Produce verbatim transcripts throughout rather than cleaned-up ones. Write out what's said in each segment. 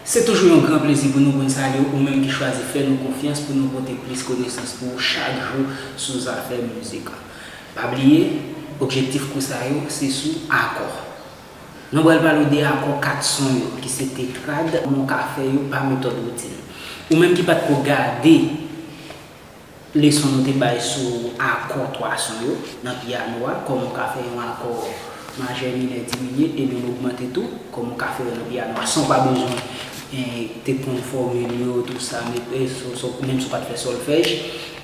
Se toujou yon gran plezi pou nou pou n salye w, ou menm ki chwazi fè nou konfyans pou nou pote plis konesans pou ou chak jou sou zafè mizik. Pa bliye, objektif kou sa yo se sou akò. Nou pral pale w de akò kat son yo, ki se tetrad, kòman w ka fè yo pa metòd woutin. Ou menm ki pa t ko gade leson nou te bay sou akò twa son yo nan pyano a, kòman w ka fè yon akò majè, minè, diminye, e menm ogmante tou, kòman w ka fè yo nan pyano a san w pa bezwen eh, te konn fòmil yo, tou sa, men, eh, so, so, menm si w pa t fè sòlfèj,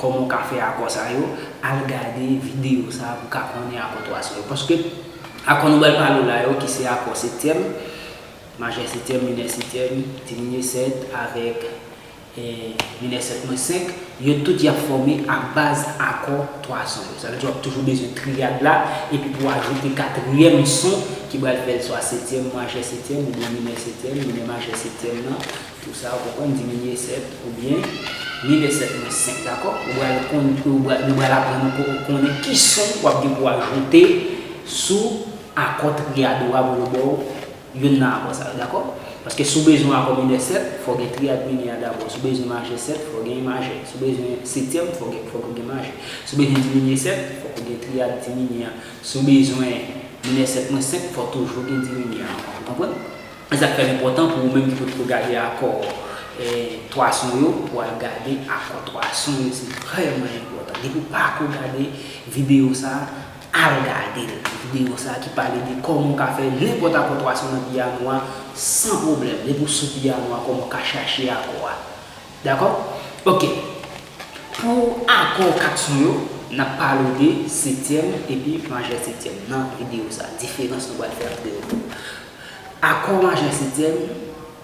kòman w ka fè akò sa yo, al gade videyo sa a pou w ka konnen akò twa son yo. Paske akò nou pral pale w la yo, ki se akò setyèm, majè setyèm, minè setyèm, diminye sèt avèk eh, minè sèt mwen senk, yo tout y ap fòme a baz akò twa son yo. Sa vle di w ap toujou bezwen triyad la, epi pou w ajoute katriyèm son ki pral fè l swa setyèm, majè setyèm, oubyen minè setyèm, minè majè setyèm nan, tou sa, ou konprann, diminye sèt oubyen minè sèt mwen senk, dakò? Ou pral konn, ou pral, nou pral aprann ko-, konnen ki son w ap gen pou ajoute sou akò triyad ou a pou yo ba w youn nan akò sa yo, dakò? Paske si w bezwen akò minè sèt, fò w gen triyad minè a dabò. Si w bezwen majè sèt, fò w gen majè. Si w bezwen setyèm, fò w gen, fò w gen majè. Si w bezwen diminye sèt, fò w gen triyad diminye a. Si w bezwen minè sèt mwen senk, fò w toujou gen diminye a ankò. Ou konprann? E sa k fè l enpòtan pou ou menm ki potko gade akò, eh, twa son yo, pou w al gade akò twa son yo. Se vrèman enpòtan. Depi w pa ko gade videyo sa a, al gade l. Videyo sa a ki pale de kòman w ka fè nenpòt akò twa son nan pyano a san pwoblèm. Depi w sou pyano a, kòman w ka chache akò a. Dakò? Ok. Pou akò kat son yo, n ap pale w de setyèm epi majè setyèm nan videyo sa a. Diferans nou pral fè ant de yo. Akò majè setyèm,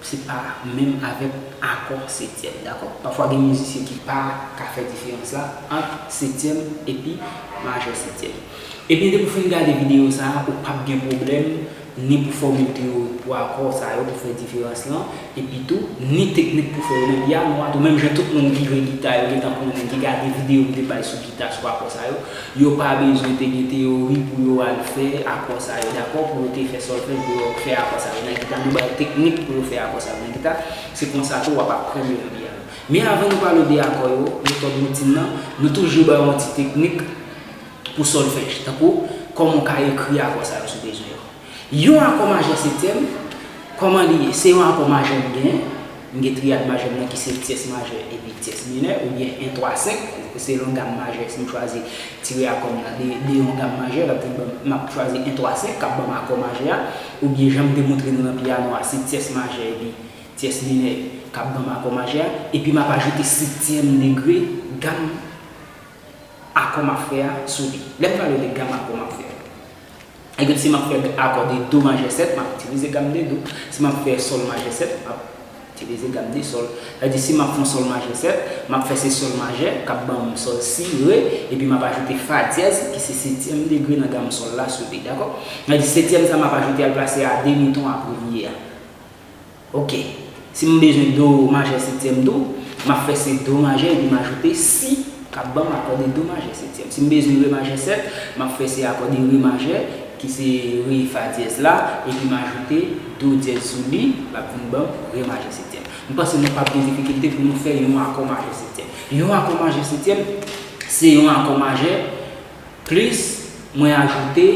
se pa menm avèk akò setyèm, dakò? Pafwa gen mizisyen ki pa ka fè diferans la ant setyèm epi majè setyèm. Ebyen, depi w fin gade videyo sa a, ou p ap gen pwoblèm ni pou fòmil teyorik pou akò sa yo, pou fè diferans lan, epi tou, ni teknik pou fè yo nan pyano a tou. Menm jan tout moun ki jwe gita yo gentan konnen, ki gade videyo m te bay sou gita, sou akò sa yo, yo pa bezwen te gen teyori pou yo al fè akò sa yo, dakò? Pou yo te fè sòlfèj, pou yo fè akò sa yo nan gita. Nou ba yo teknik pou yo fè akò sa yo nan gita. Se konsa tou w ap aprann yo nan pyano. Men avan nou pale w de akò yo, metòd woutin nan, nou toujou ba yo yon ti teknik pou sòlfèj. Tankou, kòman w ka ekri akò sa yo si w bezwen yo. Yon akò majè setyèm, kòman li ye? Se yon akò majè m genyen. M gen triyad majè m nan ki se tyès majè epi tyès minè, oubyen en twa senk, selon gam majè, si m chwazi tire akò m nan de, de yon gam majè, l ap vin ban m, m ap chwazi en twa senk k ap ban m akò majè a, oubyen jan m te montre nou nan pyano a, se tyès majè epi tyès minè k ap ban m akò majè a, epi m ap ajoute setyèm degre gam akò m ap fè a sou li. Lè m pale de gam akò m ap fè a, egzanp, si m ap fè akò de do majè sèt, m ap itilize gam de do. Si m ap fè sòl majè sèt, m ap itilize gam de sòl. Sa vle di, si m ap fè yon sòl majè sèt, m ap fè se sòl majè k ap ban m sòl si re, epi m ap ajoute fa dyèz, ki se setyèm degre nan gam sòl la sou li, dakò? Sa vle di, setyèm sa m ap ajoute al plase a demi ton a premye a. Ok. Si m bezwen do majè setyèm tou, m ap fè se do majè epi m ajoute si k ap ban m akò de do majè setyèm. Si m bezwen re majè sèt, m ap fè se akò de re majè ki se re fa dyèz la, epi m ajoute do dyèz sou li, l ap vin ban m re majè setyèm. M panse nou p ap gen difikilte pou nou fè yon akò majè setyèm. Yon akò majè setyèm, se yon akò majè plis mwen ajoute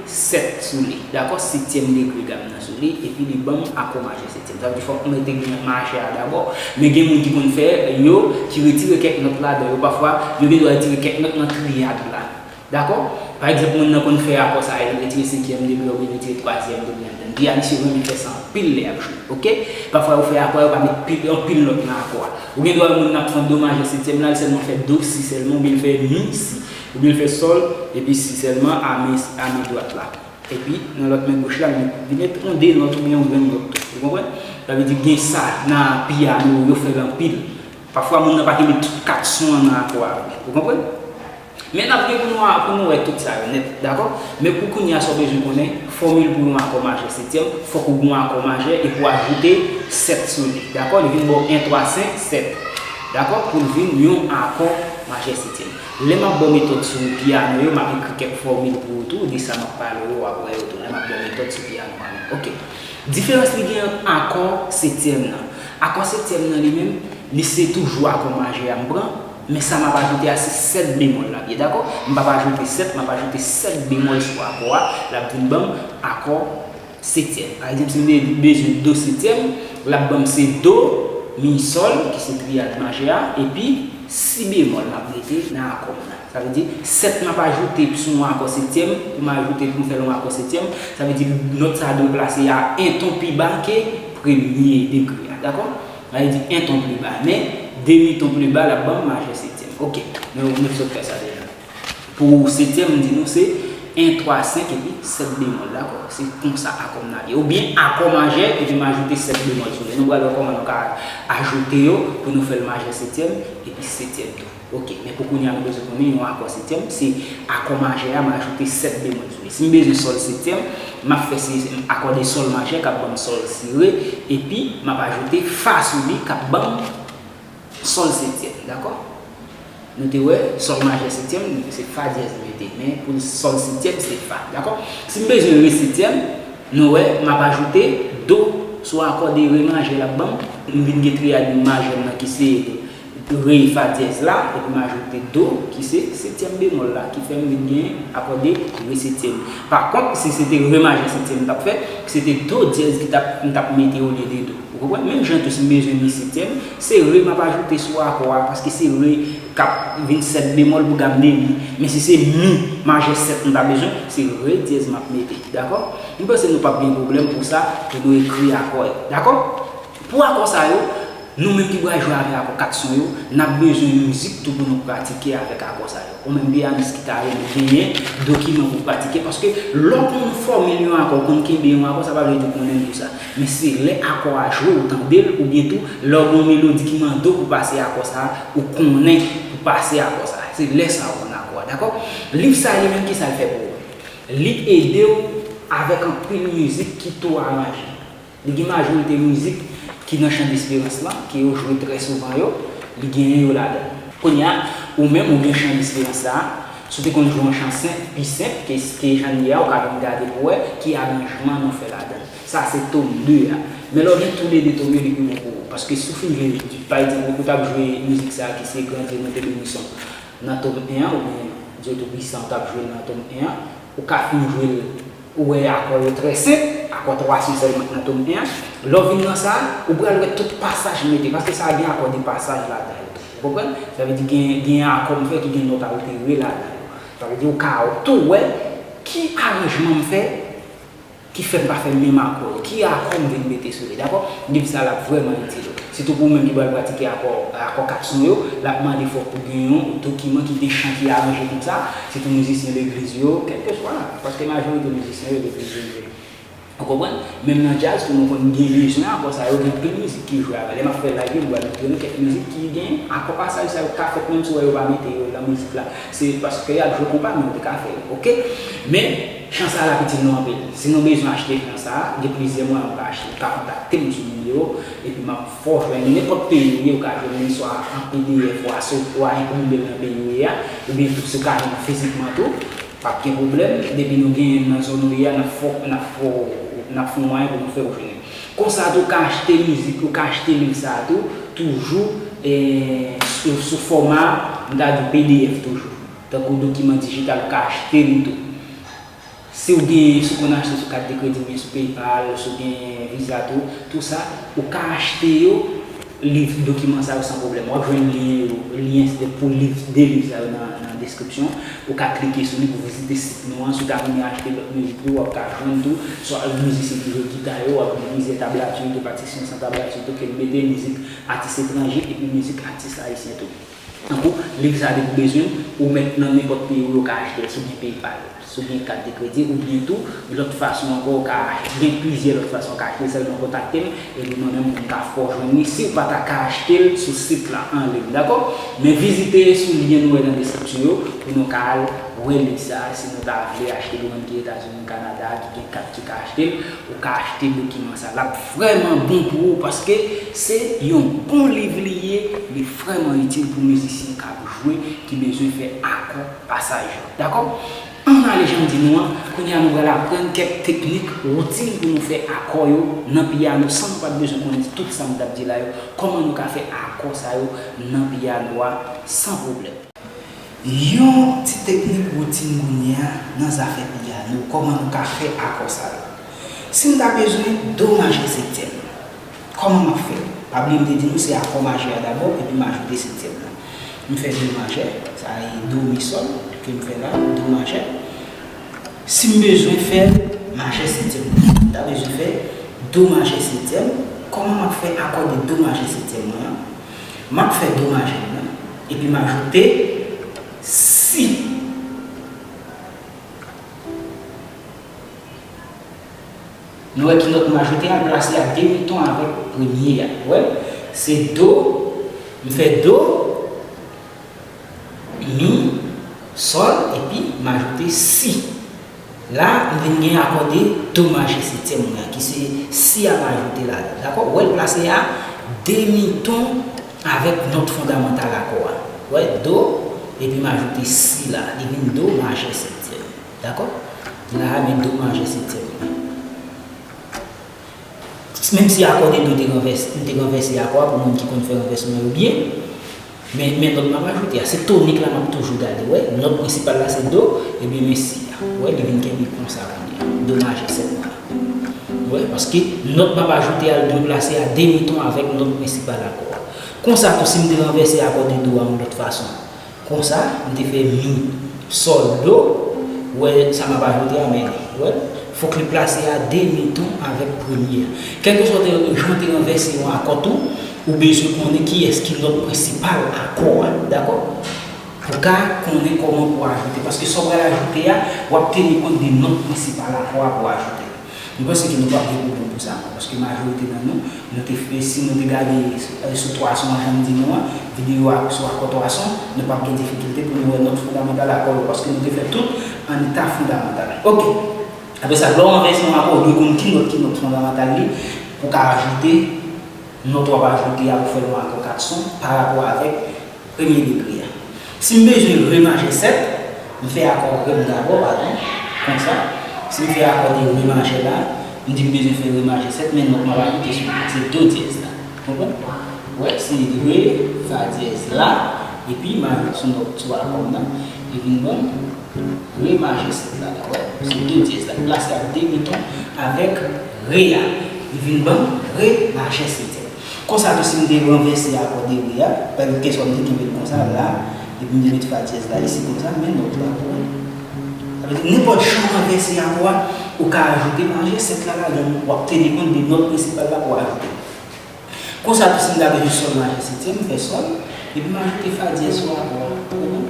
sèt sou li, dakò, setyèm degre gam nan sou li, epi li ban m akò majè setyèm. Sa vle di fòk mwen te gen majè a dabò, men gen moun ki konn fè yo, ki retire kèk nòt ladan yo, pafwa, yo gen dwa retire kèk nòt nan triyad la, dakò? Pa egzanp, moun nan konn fè akò sa a, li retire senkyèm degre oubyen li retire twazyèm degre anndan. Pyanis yo renmen fè sa anpil lè y ap jwe, ok? Pafwa yo fè akò a, yo pa met pil, anpil nòt nan akò a. Ou gen dwa wè moun nan ap fè do majè setyèm la, li sèlman fè do si sèlman, oubyen li fè mi si. Oubyen l fè sòl, epi si sèlman a men, a men dwat la. Epi, nan lòt men goch la, li vin met yon de nòt oubyen yon grenn nòt tou. Ou konprann? Sa vle di gen sa nan pyano, yo fè l anpil. Pafwa, moun nan pa kenbe tout kat son an nan akò a vre. Ou konprann? Men n ap gen pou nou, pou nou wè tout sa yo nèt, dakò? Men pou kounye a, sa w bezwen konnen, fòmil pou yon akò majè setyèm, fòk ou gen yon akò majè epi w ajoute sèt sou li, dakò? Li vin ba w en, twa, senk, sèt, dakò? Pou l vin yon akò majè setyèm. Lè m ap ba w metòd sou pyano yo, m ap ekri kèk fòmil pou ou tou, de sa m ap pale w, w ap wè yo tou, lè m ap ba w metòd sou pyano a menm. Ok. Diferans li gen ant akò setyèm nan. Akò setyèm nan li menm, li se toujou akò majè a m pran, men sa m ap ajoute a se sèt bemòl l ap ye, dakò? M p ap ajoute sèt, m ap ajoute sèt bemòl sou akò a, l ap vin ban m akò setyèm. Pa egzanp, si m te bezwen do setyèm, l ap ban m se do, mi, sòl, ki se triyad majè a, epi si bemòl m ap mete nan akò m nan. Sa vle di, sèt m ap ajoute sou yon akò setyèm, pou m ajoute pou m fè l yon akò setyèm, sa vle di nòt sa a dwe plase a en ton pi ba ke premye degre a, dakò? Sa vle di en ton pi ba, men demi ton pi ba l ap ban m majè setyèm. Oke, nou, nou sot fè sa deja. Pou setyèm, m di nou se en, twa, senk epi sèt bemòl, dakò? Se konsa akò m nan ye. Oubyen akò majè, epi m ajoute sèt bemòl sou li. Nou pral wè kòman nou ka ajoute yo pou nou fè l majè setyèm epi setyèm tou. Oke, men pou kounye a nou bezwen konnen yon akò setyèm, se akò majè a, m ajoute sèt bemòl sou li. Si m bezwen sòl setyèm, m ap fè se akòde sòl majè k ap ban m sòl si re, epi m ap ajoute fa sou li k ap ban m sòl setyèm, dakò? Nou te wè sòl majè setyèm, se fa dyèz m mete, men pou sòl setyèm, se fa, dakò? Si m bezwen re setyèm, nou wè, m ap ajoute do sou akòde re majè l ap ban m. M vin gen triyad majè m nan ki se re fa dyèz la, epi m ajoute do, ki se setyèm bemòl la, ki fè m vin gen akòde re setyèm. Pa kont, si se te re majè setyèm m t ap fè, se te do dyèz ki t ap, m t ap mete olye de do. Ou konprann? Menm jan tou, si m bezwen mi setyèm, se re m ap ajoute sou akò a, paske se re k ap vin sèt bemòl pou gam de mi. Men si se mi majè sèt m ta bezwen, se re dyèz m ap mete. Dakò? M panse nou p ap gen pwoblèm pou sa, pou nou ekri akò yo. Dakò? Pou akò sa yo, nou menm ki pral jwe avèk akò kat son yo, n ap bezwen mizik tou pou nou pratike avèk akò sa yo. Ou menm piyanis ki ta renmen genyen dokiman pou pratike, paske lè w konn fòmil yon akò, w konn kenbe yon akò, sa pa vle di w konnen l konsa. Men se lè akò a jwe, ou tande l, oubyen tou, lè w gen yon melodi ki mande w pou pase akò sa a, ou konnen pou pase akò sa a. Se lè sa a ou konn akò a, dakò? Liv sa a li menm, ki sa l fè pou ou? Li ede w avèk anpil mizik ki tou aranje. Li gen majorite mizik ki nan Chan Desperans lan, ke yo jwe trè souvan yo, li genyen yo ladan l. Kounye a, ou menm ou gen Chan Desperans sa a, si w te konn jwe yon chan senp, pi senp ke, ke jan l ye a, ou ka vin gade pou wè ki aranjman nou fè ladan l. Sa se tom de a. Men lè w gen toulede tom yo, li pi bon pou ou. Paske si w fin jwe, pa egzanp, ou t ap jwe mizik sa a ki se Gran Dye, nou te beni son nan tom en an, oubyen Dye Toupisan, ou t ap jwe l nan tom en an, ou ka fin jwe l Ou wè akò yo trè senp, akò twa son sèlman k nan tom en an. Lè w vin nan sa a, ou pral wè tout pasaj m mete, paske sa a gen akò de pasaj ladan l. Ou konprann? Sa vle di gen, gen akò m fè ki gen nòt altere ladan yo. Sa vle di ou ka tou wè ki aranjman m fè ki fè m pa fè menm akò yo, ki akò m vin mete sou li, dakò? Liv sa a l ap vrèman itil ou. Sitou pou ou menm ki pral pratike akò, akò kat son yo, l ap mande fòk ou gen yon dokiman ki gen chan ki aranje konsa, sitou mizisyen legliz yo, kèlkeswa, paske majorite mizisyen yo legliz yo ye. Ou konprann? Menm nan djaz tou, nou konn gen bezwen akò sa yo, gen anpil mizik ki jwe avè l. Lè m ap fè live yo, m pral montre nou kèk mizik ki gen akò pasaj sa yo k ka fèt, menm si w wè yo pa mete yo nan mizik la. Se paske y ap jwe konpa, men yo te ka fè yo, oke? Men, chan sa a l ap itil nou anpil. Si nou bezwen achte chan sa a, gen plizyè mwayen ou ka achte. Ou ka kontakte m sou nimewo, epi m ap fè w jwenn li nenpòt peyi ou ye, ou ka jwenn li swa an P D F, ou a sot, ou a enprime l nan peyi ou ye a, oubyen tou si w ka jwenn li fizikman tou, p ap gen pwoblèm. Depi nou genyen l nan zòn ou ye a, n ap fè w, n ap fè w, n ap fè w mwayen pou nou fè w jwenn li. Konsa tou, ou ka achte mizik, ou ka achte liv sa a tou, toujou, eh, sou, sou fòma, m ta di w P D F toujou. Tankou dokiman dijital, ou ka achte li tou. Si w gen, si w konn achte sou kat de kredi oubyen sou PayPal, si w gen Visa tou, tou sa, ou ka achte yo, liv, dokiman sa yo san pwoblèm. W ap jwenn lyen yo, lyen pou liv, de liv sa yo nan, nan deskripsyon. Ou ka klike sou li pou vizite sit nou an. Si w ta renmen achte lòt mizik tou, w ap ka jwenn tou. Swa mizisyen ki jwe gita yo, w ap gen plizyè tablati, gen patisyon san tablati tou, ke l mete mizik atis etranje epi mizik atis ayisyen tou. Tankou, liv sa a depi w bezwen l, ou mèt nan nenpòt peyi w, ou ka achte l, si w gen PayPal, si w gen kat de kredi, oubyen tou, lòt fason ankò, ou ka gen plizyè lòt fason ou ka achte l, sèlman kontakte m, epi mwen menm, m ka fè w jwenn li, si w pa ta ka achte l sou sit la an liy, dakò? Men vizite sou lyen nou wè nan deskripsyon yo, pou nou ka al wè liv sa a, si nou ta vle achte l, ou menm ki Etazini, Kanada, ki gen kat ki ka achte l, ou ka achte dokiman sa. L ap vrèman bon pou ou, paske se yon bon liv li ye, li vrèman itil pou mizisyen k ap jwe, ki bezwen fè akò pasaj yo. Dakò? Ann ale, jan m di nou an, kounye a nou pral aprann kèk teknik, woutin pou nou fè akò yo nan pyano san nou pa t bezwen konnen tout sa m t ap di la yo, kòman nou ka fè akò sa yo nan pyano a san pwoblèm. Yon ti teknik woutin kounye a nan zafè pyano, kòman nou ka fè akò sa yo. Si m ta bezwen do majè setyèm, kòman m ap fè? Pa bliye m te di nou se akò majè a dabò, epi m ajoute setyèm nan. M fè do majè, sa e do mi sòl ke m fè la, do majè. Si m bezwen fè majè setyèm, m ta bezwen fè do majè setyèm. Kòman m ap fè akòde do majè setyèm mwen an? M ap fè do majè m nan, epi m ajoute si. Nou wè ki nòt m ajoute a, l plase a demi ton avèk premye a. Ou wè? Se do, m fè do, mi, sòl, epi m ajoute si. La, m vin gen akòde do majè setyèm mwen an, ki se si a m ajoute la. Dakò? Ou wè l plase a demi ton avèk nòt fondamantal akò a. Ou wè, do, epi m ajoute si la, li vin do majè setyèm. Dakò? La a, men do majè setyèm. Menm si akòde do te ranvèse, m te ranvèse akò a pou moun ki konn fè ranvèsman yo byen, men, men nòt m ap ajoute a, se tonik la m ap toujou gade, wè, nòt prensipal la se do, ebyen men si a, wè, li vin kenbe konsa kounye a, do majè sèt mwen la. Wè, paske nòt m ap ajoute a, l dwe plase a demi ton avèk nòt prensipal akò a. Konsa tou, si m te ranvèse akòde do a yon lòt fason, konsa, m te fè mi, sòl, do. Ou wè sa m ap ajoute a, men li. Ou wè? Fòk li plase a demi ton avèk premye a. Kèlkeswa w te, jan w te ranvèse yon akò tou, ou bezwen konnen kiyès ki nòt prensipal akò a. Dakò? Pou w ka konnen kòman pou w ajoute. Paske sa w pral ajoute a, w ap teni kont de nòt prensipal akò a pou w ajoute. M panse ke nou p ap gen pwoblèm pou sa, paske majorite nan nou, nou te fè, si nou te gade, eh, sou twa son an, jan m di nou an, videyo a sou akò twa son, nou p ap gen difikilte pou nou wè nòt fondamantal akò yo, paske nou te fè tout an eta fondamantal. Oke. Apre sa, lè w ranvèse yon akò, ou dwe konn ki nòt ki nòt fondamantal li, pou w ka ajoute nòt w ap ajoute a pou fè l yon akò kat son, pa rapò avèk premye degre a. Si m bezwen re majè sèt, m fè akò re m dabò, padon, konsa. Si m fè akò de re majè la, m di m bezwen fè re majè sèt, men nòt m ap ajoute sou se do dyèz la. Konprann? Wè, se re, fa dyèz la, epi m ajoute sou nòt sou akò m nan, li vin ban m re majè sèt la, la, wè, se do dyèz la, plase ak demi ton avèk re a, li vin ban m re majè setyèm. Konsa tou, si m te ranvèse akò de re a, pa egzanp, keswa m te kenbe l konsa la, epi m te met fa dyèz la isi konsa, men nòt la, wè. Sa vle di, nenpòt jan w ranvèse akò a, ou ka ajoute majè sèt la ladan l, w ap teni kont de nòt prensipal la pou w ajoute. Konsa tou, si m ta bezwen sòl majè setyèm, m fè sòl, epi m ajoute fa dyèz sou akò a. Ou konprann?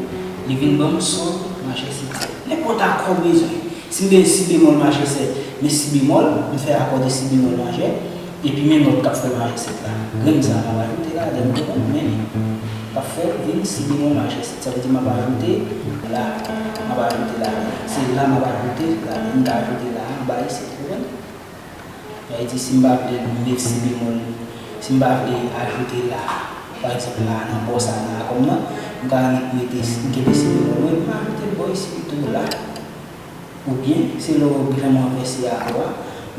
Li vin ban m sòl majè setyèm. Nenpòt akò w bezwen. Si m gen si bemòl majè sèt, men si bemòl, m fè akò de si bemòl majè, epi men nòt k ap fè majè sèt la. Grenn sa a m ap ajoute ladan l, ou konprann? Men li k ap fè l vin si bemòl majè sèt. Sa vle di m ap ajoute la, m ap ajoute la. Se la m ap ajoute la, m ka ajoute la anba isit, ou konprann? Sa vle di si m pa vle met si bemòl, si m pa vle ajoute la, pa egzanp la nan bò sa nan akò m nan, m ka annik mete, m kenbe si bemòl mwen, m ajoute l bò isit tou la. Oubyen, se lè w gentan ranvèse akò a,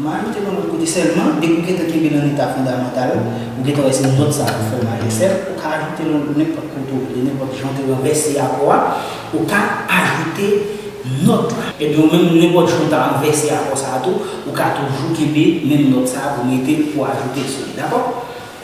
m ajoute l yon lòt kote sèlman, depi w gentan kenbe l nan eta fondamantal, ou gentan wè se nòt sa k ap fè majè sèt, ou ka ajoute l nenpòt kote w vle, nenpòt jan w te ranvèse akò a, ou ka ajoute nòt la. Ebyen, ou menm, nenpòt jan w ta ranvèse akò sa a tou, ou ka toujou kenbe menm nòt sa a pou mete l, pou ajoute l sou li, dakò?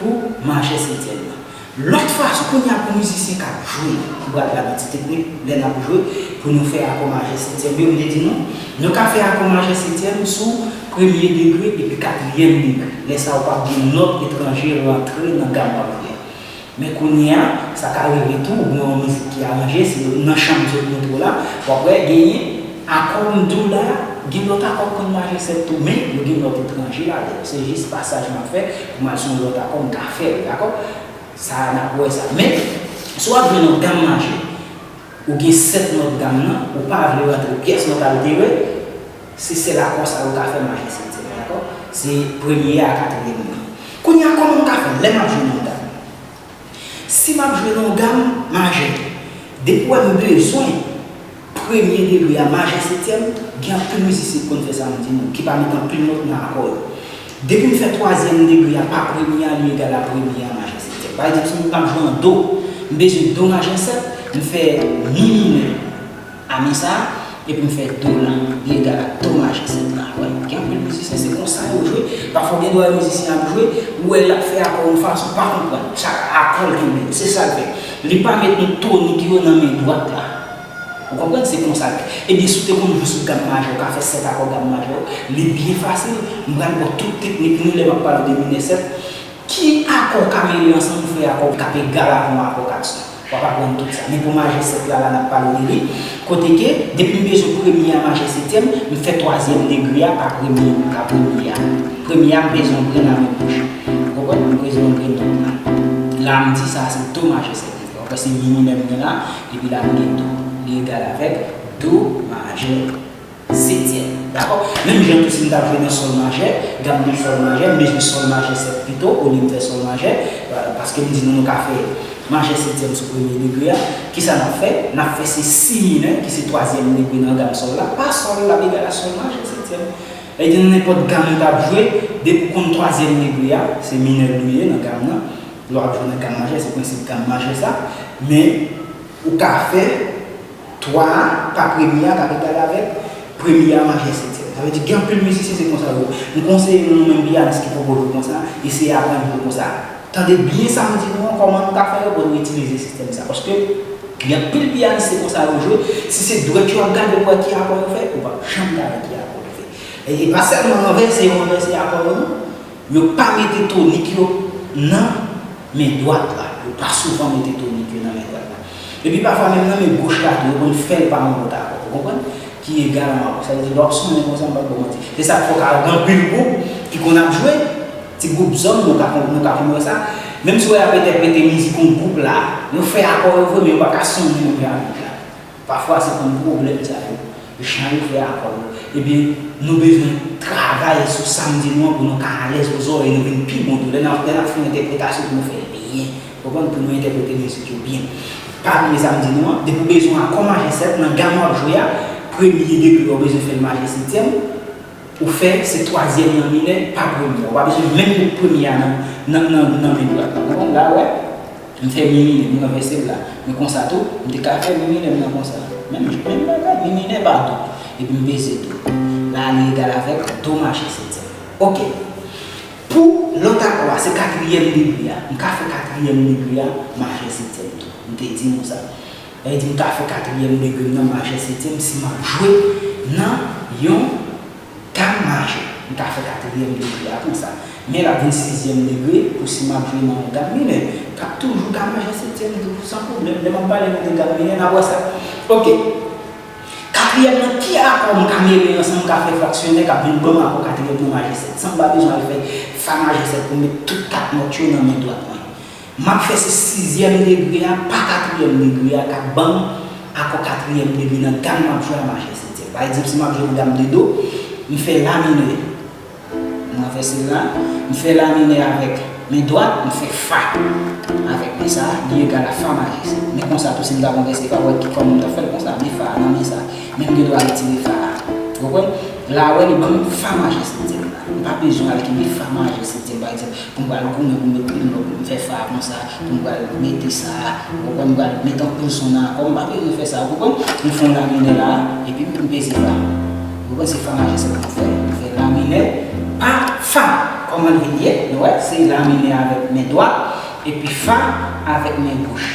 Pou majè setyèm nan. Lòt fason, kounye a pou mizisyen k ap jwe, m pral ba nou ti teknik lè n ap jwe, pou nou fè akò majè setyèm yo, m te di nou, nou ka fè akò majè setyèm sou premye degre epi katriyèm degre. Lè sa a, ou p ap gen nòt etranje rantre nan gam w ap jwe a. Men kounye a, sa ka rive tou, ou gen yon mizik ki aranje, se nan chanm zòt montre w la, w ap wè genyen akò m di w la, gen lòt akò k konn majè sèt tou, men yo gen nòt etranje ladan l. Se jis pasaj m ap fè pou m al sou yon lòt akò, m ka fè l, dakò? Sa a, n ap wè sa. Men, si w ap jwe nan gam majè, ou gen sèt nòt gam nan, ou pa vle rantre pyès nòt altere, se sèl akò sa a ou ka fè majè setyèm, dakò? Se premye a, katriyèm nan. Kounye a, kòman m ka fè l lè m ap jwe nan yon gam? Si m ap jwe nan yon gam majè, depi w wè m bezwen premye degre a majè setyèm, gen anpil mizisyen ki konn fè sa, m di nou, ki pa met anpil nòt nan akò yo. Depi m fè twazyèm degre a pa premye a, li egal a premye a majè setyèm. Pa egzanp, si m ap jwe an do, m bezwen do majè sèt, m fè mi minè a mi sa, epi m fè do la, li egal a do majè sèt la. Wè, gen anpil mizisyen, se konsa yo jwe. Pafwa, gen dwa wè mizisyen ap jwe, ou wè l ap fè akò yon fason, pa konprann. Sa akò l kenbe, se sa l fè. Li pa met nou tonik yo nan men dwat la. Ou konprann? Se konsa l fè. Ebyen, si w te konn jwe sou gam majè, ou ka fè sèt akò gam majè, li byen fasil. M pral ba w tout teknik nou lè m ap pale de minè sèt. Ki akò w ka mele ansanm pou fè akò k ap egal avè yon akò kat son? W ap aprann tout sa. Men pou majè sèt la, la n ap pale de li. Kote ke, depi m bezwen premye a majè setyèm, m fè twazyèm degre a pa premye, pa premye a. Premye a, m bezwen yon grenn a men goch. Ou konprann? M bezwen yon grenn nòt la. La, m di sa, se do majè sèt. Ou konprann? Se mi minè m gen la, epi la, m gen do. Li egal avèk do majè setyèm. Dakò? Menm jan tou si m t ap jwe nan sòl majè, gam nan sòl majè, m bezwen sòl majè sèt pito, olye m fè sòl majè, euh, paske m di nou, nou ka fè majè setyèm sou premye degre a. Kisa n ap fè? N ap fè se si minè, ki se twazyèm degre nan gam sòl la, pa sòl, l ap egal a sòl majè setyèm. Sa vle di nan nenpòt gam ou t ap jwe, depi w konn twazyèm degre a, se minè l ye nan gam nan. Lè w ap jwe nan gam majè, se prensip gam majè sa. Men, ou ka fè twa a pa premye a k ap egal avèk premye a majè setyèm. Sa vle di, gen anpil mizisyen, se konsa yo. M konseye nou, nou menm pyanis ki poko jwe konsa, eseye aprann jwe konsa. Tande byen sa m di nou an, kòman nou ka fè yo pou nou itilize sistèm sa. Paske gen anpil pyanis, se konsa yo jwe. Si se dwèt yo ap gade pou wè ki akò yo fè, ou p ap janm ka wè ki akò yo fè. E, e pa sèlman ranvèse yo ranvèse akò yo, non. Yo pa mete tonik yo nan men dwat la. Yo pa souvan mete tonik yo nan men dwat la. Epi pafwa menm nan men goch la tou, yo konn fè l pa yon lòt akò. Ou konprann? Ki egal a yon akò. Sa vle di, lè w ap sonnen konsa, m p ap ba w manti. Se sa k fè w ka wè gen anpil gwoup ki konn ap jwe, ti gwoup zòn, nou ka, nou ka konn wè sa. Menm si w wè y ap entèprete mizik yon gwoup la, yo fè akò yo vre, men yo pa ka sonnen menm jan ak gwoup la. Pafwa, se konn pwoblèm sa yo, jan yo fè akò yo. Ebyen, nou bezwen travay sou sa m di nou an pou nou ka alèz pou zòrèy nou vin pi bon tou. Lè n ap, lè n ap fè yon entèpretasyon pou nou fè l byen. Konprann? Pou nou entèprete mizik yo byen. Pa bliye sa m di nou an, depi w bezwen akò majè sèt nan gam w ap jwe a, premye degre a, w bezwen fè l majè setyèm, ou fè se twazyèm nan minè, pa premye a. Ou pa bezwen menm met premye a nan, nan, nan, nan men dwat la. Konprann? La, w wè, m fè mi minè, m ranvèse l la. Men konsa tou, m te ka fè mi minè m nan konsa. Menm, menm bagay, mi minè pa do. Epi m peze do. La, li egal avèk do majè setyèm. Oke. Pou lòt akò a, se katriyèm degre a. M ka fè katriyèm degre a majè setyèm tou. M te di nou sa. Sa vle di m ka fè katriyèm degre m nan majè setyèm si m ap jwe nan yon gam majè. M ka fè katriyèm degre a konsa. Men l ap vin sizyèm degre pou si m ap jwe nan yon gam minè. K ap toujou ka majè setyèm tou, san pwoblèm. Lè m ap pale nou de gam minè, n ap wè sa. Oke. Katriyèm nan, ki akò m ka mele ansanm, m ka fè fraksyonè, k ap vin ban m akò katriyèm nan majè sèt, san m pa bezwen al fè fa majè sèt pou m met tout kat nòt yo nan men dwat mwen. M ap fè se sizyèm degre a, pa katriyèm degre a, k ap ban m akò katriyèm degre nan gam m ap jwe a majè setyèm. Pa egzanp, si m ap jwe nan gam de do, m fè la minè. M ranvèse l la, m fè la minè avèk men dwat, m fè fa avèk men sa, li egal a fa majè sèt. Men konsa tou, si m ta ranvèse fa, w wè ki kòman m ta fè l konsa, men fa a nan men sa. Men m gen dwa retire fa a. Ou konprann? La, w wè, li ban m fa majè setyèm la. M pa bezwen al kenbe fa majè setyèm, pa egzanp, pou m pral goumen pou m met pil nòt, pou m fè fa a konsa, pou m pral mete sa a. Ou konprann? M pral mete anpil son nan akò, m pa bezwen fè sa, ou konprann? M fè yon la minè la, epi m peze fa. Ou konprann? Se fa majè sèt m fè, m fè la minè, pa fa. Kòman l vin ye? Nou wè, se la minè avèk men dwat, epi fa avèk men goch.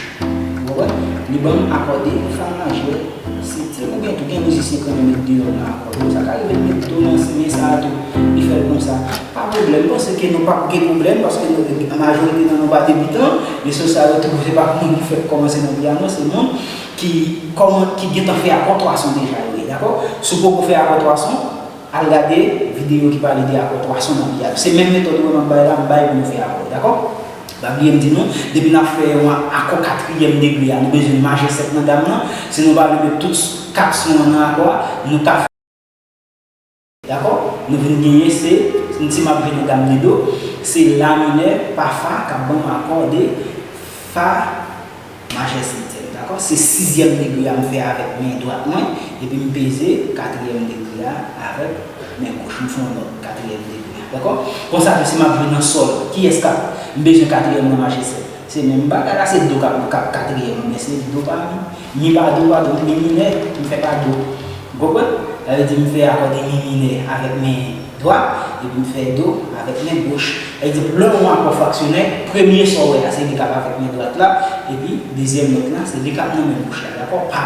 Ou konprann? Li ban m akòde fa majè setyèm. Oubyen tou, gen mizisyen k renmen met de nòt nan akò yo. Sa ka rive l met do nan men sa a tou, li fè l konsa. Pa pwoblèm, m panse ke nou p ap gen pwoblèm, paske nou, majorite nan nou pa debitan, men se sa yo tou, se pa moun ki fèk kòmanse nan pyano, se moun ki kòman, ki gentan fè akò twa son deja yo ye, dakò? Si w poko fè akò twa son, al gade videyo ki pale de akò twa son nan pyano. Se menm metòd ou wè m ap bay la, m bay pou nou fè akò, dakò? Pa bliye m di nou, depi n ap fè yon akò katriyèm degre a, nou bezwen majè sèt nan gam nan. Si nou pa vle met tout kat son an nan akò a, nou ka fè, dakò? Nou vin genyen se, si m ap jwe nan gam de do, se la minè pa fa k ap ban m akò de fa majè setyèm. Dakò? Se sizyèm degre a m fè avèk men dwat mwen, epi m peze katriyèm degre a avèk men goch. M fè yon nòt katriyèm degre a. Dakò? Konsa tou, si m ap jwe nan sòl, kiyès k ap, m bezwen katriyèm nan maje sèt? Se menm bagay la, se do k ap, k ap katriyèm, men se do pa mi. Mi pa do, pa do, mi minè, m fè pa do. Ou konprann? Sa vle di m fè akò de mi minè avèk men dwat, epi m fè do avèk men goch. Egzanp, lè yon akò fraksyonè, premye sa w wè a, se li k ap avèk men dwat la, epi dezyèm nòt la, se li k ap nan men goch la, dakò? Pa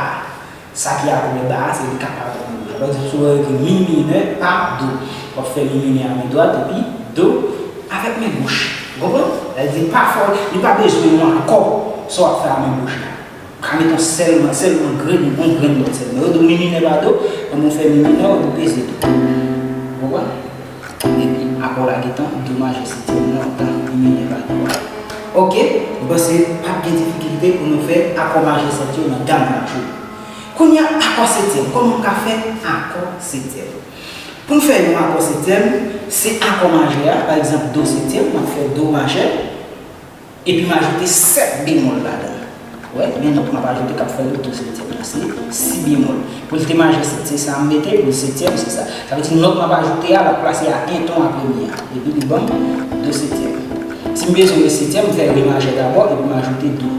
sa ki apre ba a, se li k ap avèk men goch la. Pa egzanp, si w ekri mi minè, pa do, w ap fè mi minè a men dwat, epi do avèk men goch. Ou konprann? Sa vle di, pa fò, li pa bezwen yon akò sa w ap fè a men goch la. Ka met yon sèlman, sèlman grenn, yon grenn nòt sèlman. Yo di w mi minè pa do, men mwen fè mi minè, yo di w peze do. Ou konprann? Epi akò la gentan, do majè setyèm nan, tan mi minè pa do a. Oke, m panse p ap gen difikilte pou nou fè akò majè sèt yo nan gam n ap jwe. Kounye a, akò setyèm. Kòman m ka fè akò setyèm? Pou m fè yon akò setyèm, se akò majè a, pa egzanp, do setyèm, m ap fè do majè. Epi m ajoute sèt bemòl ladan l. Wè, men nòt m ap ajoute k ap fè l do setyèm nan, se si bemòl. Pou l te majè sèt, se sa m mete, pou l setyèm, se sa. Sa vle di nòt m ap ajoute a, l ap plase a en ton apre mi a. Epi li ban m do setyèm. Si m bezwen re setyèm, m fè re majè dabò, epi m ajoute do.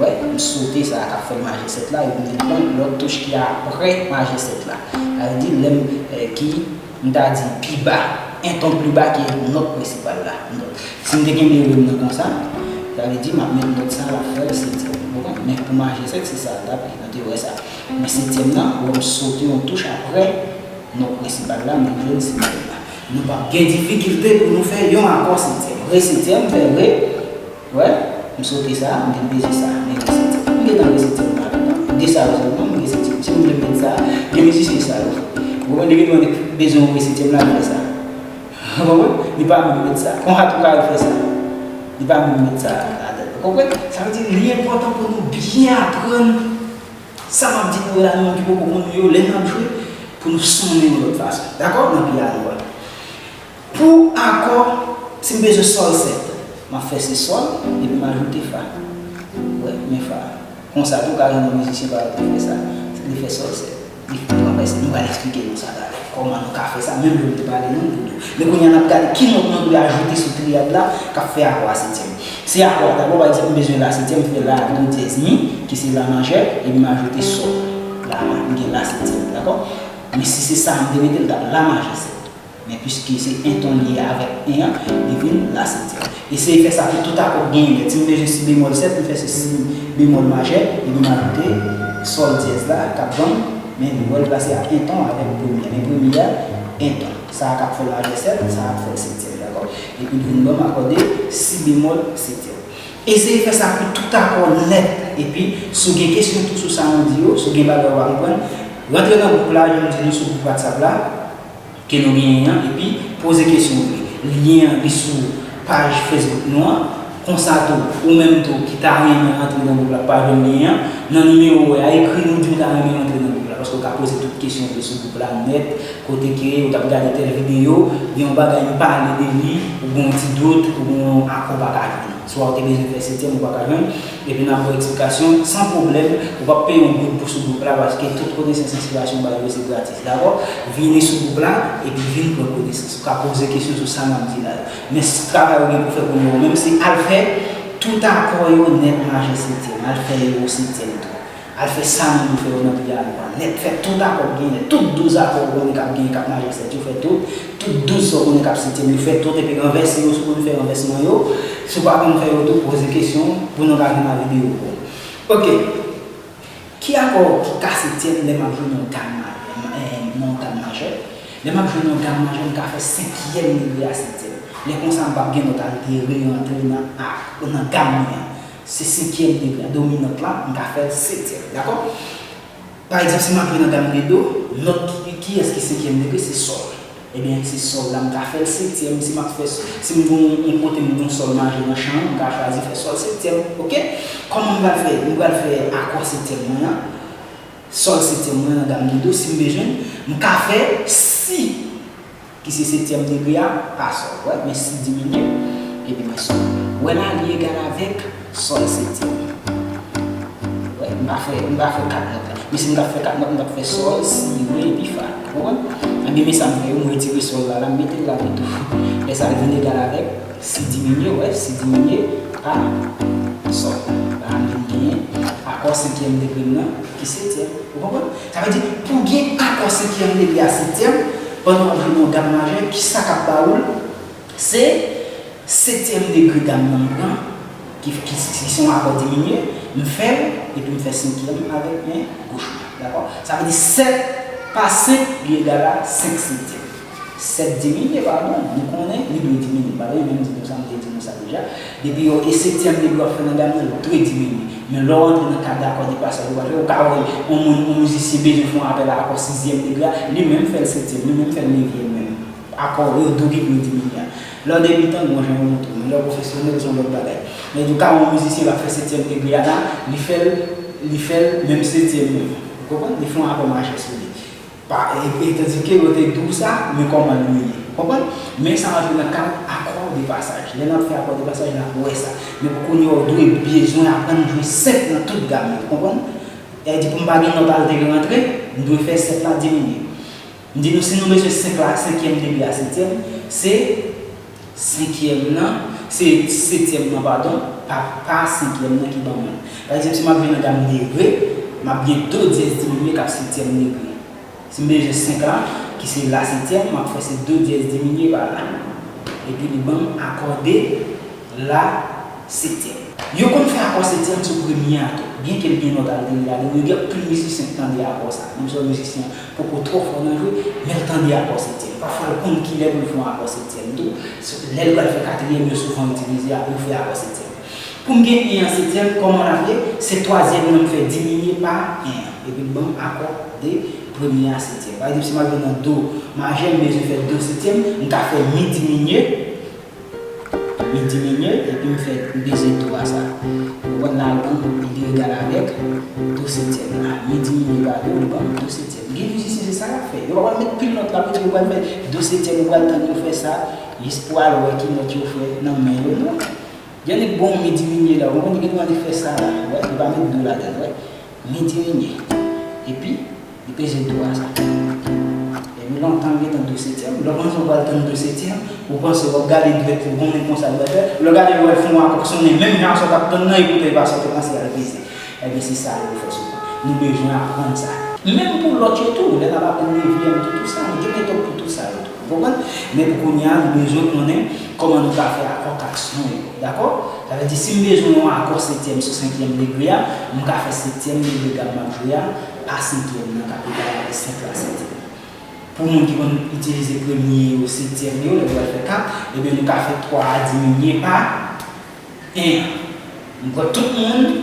Wè, m sote sa a k ap fè l majè sèt la, epi m vin pran lòt touch ki apre majè sèt la. Sa vle di, lè m, eh, ki M ta di pi ba, en ton pli ba ke nòt prensipal la. Donk, si m te kenbe re m nan konsa, sa vle di m ap met nòt sa a, l ap fè l setyèm. Ou konprann? Men pou majè sèt, se sa l t ap ye. Nou te wè sa. Men setyèm nan, ou wè m sote yon touch apre nòt prensipal la, men m jwenn setyèm la. Nou p ap gen difikilte pou nou fè yon akò setyèm. Re setyèm, fè re, Wè, m sote sa, m vin peze sa, men re setyèm. M gentan re setyèm la, m de sa yo sèlman, m re setyèm. Si m vle m met sa, gen mizisyen sa yo. Ou konprann, depi nou bezwen yon re setyèm la, l fè sa. Ou konprann? Li pa menm met sa. Konsa tou ka al fè sa. Li pa menm met sa ladan l. Ou konprann? Sa vle di, li enpòtan pou nou byen aprann sa m ap di nou yo la, nou menm ki poko konn yo, lè n ap jwe, pou nou sonnen yon lòt fason. Dakò? Nan piyano a. Pou akò, si m bezwen sòl sèt, m ap fè se sòl, epi m ajoute fa. Wè, men fa. Konsa tou, w ka jwenn yon mizisyen, pa egzanp, ki fè sa. Li fè sòl sèt. Li pran fè se, nou pral eksplike nou sa talè. Kòman nou ka fè sa, menm lè nou te pale nou pou do. Men kounye a, n ap gade ki nòt nou dwe ajoute sou triyad la, k ap fè akò a setyèm. Se akò a dabò, pa egzanp, m bezwen la setyèm, m fè la, do dyèz, mi, ki se la majè, epi m ajoute sòl. La, m gen la setyèm, dakò? Men si se sa m te mete, l t ap la majè sèt. Men piske se en ton li ye avèk en an, li vin la setyèm. Eseye fè sa pou tout akò k genyen nèt. Si m bezwen si bemòl sèt, m fè se si bemòl majè, epi m ajoute sòl dyèz la, k ap ban m, men w wè l plase a en ton avèk premye a. Men premye a, en ton. Sa a k ap fè l majè sèt, sa a ap fè l setyèm, dakò? Epi l vin ban m akò de si bemòl setyèm. Eseye fè sa pou tout akò nèt. Epi, si w gen kesyon tou sou sa nou di yo, si w gen bagay ou pa konprann, rantre nan gwoup la, jan m di nou sou gwoup WhatsApp la, ke nou genyen an, epi poze kesyon w vle. Lyen an, li sou paj Facebook nou an. Konsa tou, ou menm tou ki ta renmen rantre nan gwoup la, pa jwenn lyen an, nan nimewo w wè a, ekri nou, di w ta renmen rantre nan gwoup la, paske w ka poze tout kesyon w vle sou gwoup la nèt, kote ke ou t ap gade tèl videyo, gen yon bagay m pale de li, ou gen yon ti dout, ou gen yon akò w pa ka jwenn. Swa ou te bezwen fè setyèm, ou pa ka jwenn, epi n ap ba w eksplikasyon san pwoblèm, ou p ap peye yon goud pou sou gwoup la, paske tout konesans enspirasyon ba yo se gratis, dakò? Vini sou gwoup la, epi vin pran konesans. Ou ka poze kesyon sou sa n ap di la yo. Men s-, travay ou gen pou fè kounye a, ou menm, se al fè tout akò yo nèt majè setyèm, al fè yo setyèm tou. Al fè sa nou dwe fè yo nan piyano a nèt. Fè tout akò k genyen, tout douz akò ou konnen k ap genyen k ap majè sèt yo, fè tout. Tout douz sa ou konnen k ap setyèm yo, fè tout, epi ranvèse yo, si w konn fè ranvèsman yo. Si w pa konn fè yo tou, poze kesyon pou nou ka vin nan videyo pou ou. Oke. Ki akò ki ka setyèm lè m ap jwe nan yon gam ma-, eh, nan yon gam majè? Lè m ap jwe nan yon gam majè, m ka fè senkyèm degre a setyèm. Lè konsa, m p ap gen nòt al de re antre nan a, nan gam mwen an. Se senkyèm degre a, dominant la, m ka fè l setyèm, dakò? Pa egzanp, si m ap jwe nan gam de do, nòt ki, kiyès ki senkyèm degre, se sòl. Ebyen, se sòl la, m ka fè l setyèm, si m ap fè, si m gon yon kote m gon sòl majè nan chan an, m ka chwazi fè sòl setyèm, oke? Kòman m pral fè? M pral fè akò setyèm mwen an, sòl setyèm mwen nan gam de do, si m bezwen, m ka fè si ki se setyèm degre a, pa sòl. Wè, men si diminye, epi men sòl. Wè la, li egal avèk sòl setyèm. Wè, m pa fè, m pa fè kat nòt la. Men si m t ap fè kat nòt, m t ap fè sòl, si, re epi fa. Ou konprann? Ebyen, men sa m fè yo, m retire sòl la, la, m mete l la tou. Lè sa l vin egal avèk si diminye, wè, si diminye pa sòl. La, m vin genyen akò senkyèm degre m nan ki setyèm. Ou konprann? Sa vle di, pou gen akò senkyèm degre a setyèm, pandan w ap jwe nan yon gam majè, ki sa k ap ba ou l? Se setyèm degre gam nan m pran, ki, ki, ki se yon akò diminye, m fè l, epi m fè senkyèm avèk men goch mwen. Dakò? Sa vle di sèt pa senk, li egal a senk setyèm. Sèt diminye, padon, nou konnen li dwe diminye. Padon, li menm di nou sa, m te di nou sa deja. Depi yon e setyèm degre w ap fè nan gam nan, li dwe diminye. Men lè w antre nan kad akò depasaj ou pral fè, ou ka wè yon moun, yon mizisyen bezwen fè yon apèl a akò sizyèm degre a, li menm fè l setyèm, li menm fè l nevyèm menm. Akò yo dwe diminye a. Lè w debitan, gon jan yo montre w, men lè w pwofesyonèl, se yon lòt bagay. Men di w ka wè yon mizisyen l ap fè setyèm degre a la, li fè l, li fè l menm setyèm menm. Ou konprann? Li fè yon akò majè sou li. Pa, e, e, tandike yo te di w sa, men kòman l ye. Konprann? Men sa rantre nan kad akò depasaj. Lè n ap fè akò depasaj la, pou wè sa. Men pou kounye a, w dwe bezwen aprann jwe senp nan tout gam yo. Konprann? E di pou m pa gen nòt altere rantre, m dwe fè senp la diminye. M di nou, si nou bezwen senk la, senkyèm degre a setyèm, se senkyèm nan, se setyèm nan, padon, pa, pa senkyèm nan ki ban mwen. Pa egzanp, si m ap jwe nan gam de re, m ap gen do dyèz diminye k ap setyèm degre. Si m bezwen senk la, ki se la setyèm, m ap fè se do dyèz diminye pa la. Epi li ban m akò de la setyèm. Yo konn fè akò setyèm sou premye a tou, byenke l gen nòt altere ladan l. Yo gen anpil mizisyen k tande akò sa. Menm si yon mizisyen poko twò fò nan jwe, men l tande akò setyèm. Pafwa l konn kilè pou l fè yon akò setyèm tou. Lè l pral fè katriyèm, yo souvan itilize, yo fè akò setyèm. Pou m gen en an setyèm, kòman l ap ye? Se twazyèm nan m fè diminye pa en an. Epi l ban m akò de premye a setyèm. Pa egzanp, si m al jwe nan do majè, m bezwen fè do setyèm, m ka fè mi diminye, mi diminye, epi m fè, m peze do a sa. Ou konprann la, li egal avèk do setyèm la. Mi diminye pa do, li ban m do setyèm. Gen mizisyen, se sa y ap fè. Yo pa pral met pil nòt la, yo pral fè do setyèm, ou pral tann yo fè sa, jis pou al wè ki nòt yo fè nan men yo, non. Gen nèg bon mi diminye la, ou konprann, gen dwa li fè sa la, wè, li pa met do ladan l, wè. Mi diminye. Epi, li peze do a sa. Epi lontan l gentan do setyèm, lè w panse w pral tann do setyèm, ou panse w ap gade dwèt li, ou konnen konsa l pral fè. Lè w gade l, ou wè l fè yon akò k sonnen menm jan sa w t ap tann nan, e poutan e pa sa w te panse al peze. Ebyen, se sa yo fè souvan. Nou bezwen aprann sa. Menm pou lòt yo tou, lè n ap aprann nevyèm tou, tou sa, nou gen metòd pou tou sa yo tou. Ou konprann? Men pou kounye a, nou bezwen konnen kòman nou ka fè akò k ak son yo. Dakò? Sa vle di, si m bezwen yon akò setyèm sou senkyèm degre a, m ka fè setyèm degre gam m ap jwe a pa senkyèm nan k ap egal avèk senk la setyèm. Pou moun ki konn itilize premye yo, setyèm yo, lè yo al fè kat, ebyen, nou ka fè twa a diminye pa en an. M kwè tout moun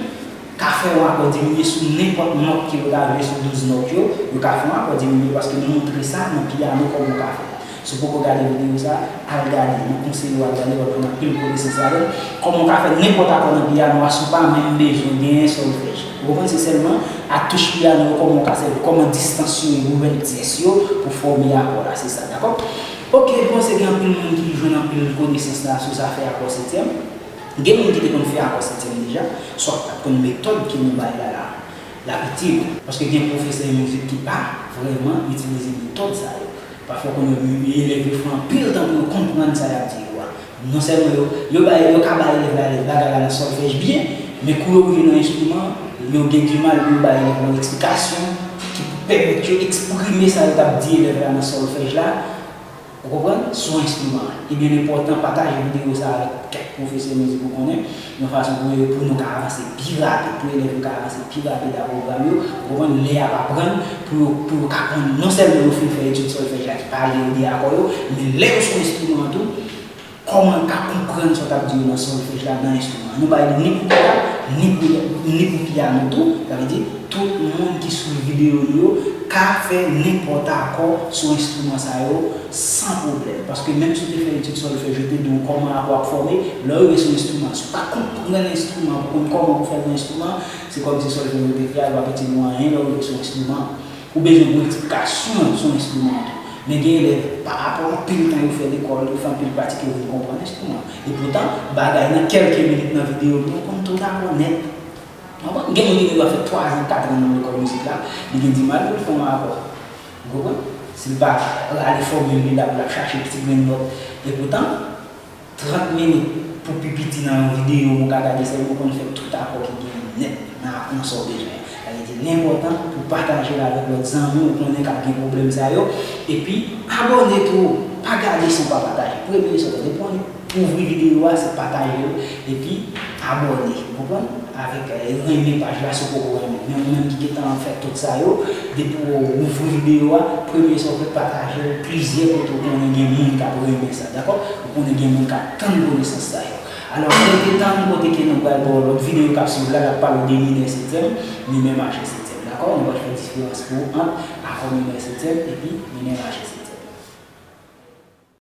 ka fè yon akò diminye sou nenpòt nòt ke yo ta jwe sou douz nòt yo, yo ka fè yon akò diminye paske nou montre sa nan pyano kòman w ka fè. Si w poko gade videyo sa, al gade, mwen konseye w al gade, w ap jwenn anpil konesans ladan l. Kòman w ka fè nenpòt akò nan pyano a si w pa menm bezwen genyen sòlfèj. Ou konprann? Se sèlman atouch pyano yo, kòman w ka sèvi, kòman distans yo ye, mouvèl tyès yo pou fòme akò la, se sa, dakò? Oke, m panse gen anpil moun ki jwenn anpil konesans la sou zafè akò setyèm. Gen moun ki te konn fè akò setyèm deja, swa pa t konn metòd ke nou bay la la, l ap itil. Paske gen pwofesè mizik ki pa vrèman itilize metòd sa yo. Pafwa, konnen elèv yo fè anpil tan pou yo konprann sa y ap di yo a. Non sèlman yo, yo bay, yo ka bay elèv la bagay la nan sòlfèj byen, men kou yo rive nan enstriman, yo gen dimal pou yo bay elèv la yon eksplikasyon ki pou pèmèt yo eksprime sa yo t ap di elèv la nan sòlfèj la, ou konprann, sou enstriman an. Ebyen, l enpòtan pataje videyo sa a avèk kèk pwofesè mizik ou konnen, yon fason pou, pou nou ka avanse pi rapid, pou elèv yo ka avanse pi rapid ak pwogram yo, ou konprann, lè y ap aprann, pou yo, pou yo ka konn, non sèlman yo fin fè etid sòlfèj la ki pale yo de akò yo, men lè yo sou enstriman an tou, kòman l ka konprann sa w t ap di yo nan sòlfèj la, nan enstriman an. Nou bay li ni pou gita, ni pou, ni pou pyano tou, sa vle di, tout moun ki swiv videyo nou yo ka fè nenpòt akò sou enstriman sa yo san pwoblèm. Paske menm si w te fè etid sòlfèj, yo te di w kòman akò ap fòme, lè w rive sou enstriman, si w pa konprann enstriman, pou konn kòman pou fè l nan enstriman, se kòmsi sòlfèj ou te fè a, l p ap itil ou anyen lè w rive sou enstriman. Ou bezwen gen yon eksplikasyon sou enstriman an tou. Men gen elèv, pa rapò anpil tan yo fè lekòl, yo fè anpil pratik, yo vin konprann enstriman an. Epoutan, bagay nan kèlke minit nan videyo, yo konn tout akò nèt. Konprann? Gen moun ki gen dwa fè twa zan, kat zan nan lekòl mizik la, li gen di mal pou l fè yon akò. Ou konprann? Si l pa rale fòmil li la pou l ap chache ti grenn nòt. Epoutan, trant minit pou pi piti nan yon videyo, ou ka gade sa, ou konn fè tout akò ki gen nèt nan, nan sa w bezwen. Sa vle di, li enpòtan pou pataje l avèk lòt zanmi ou konnen k ap gen pwoblèm sa yo. Epi, abòne tou, pa gade san w pa pataje. Premye sa w fè, depi w ouvri videyo a, se pataje l, epi abòne. Ou konprann? Avèk, eh, renmen paj la si w poko renmen. Men ou menm ki gentan fè tout sa yo, depi w ouvri videyo a, premye sa w fè, pataje l plizyè kote ou konnen gen moun k ap renmen sa, dakò? Ou konnen gen moun k ap tann konesans sa yo. Alò, rete tann kote ke nou pral ba w lòt videyo k ap swiv la, l ap pale w de minè setyèm, minè majè setyèm, dakò? Nou pral fè diferans pou ant akò minè setyèm epi minè majè setyèm.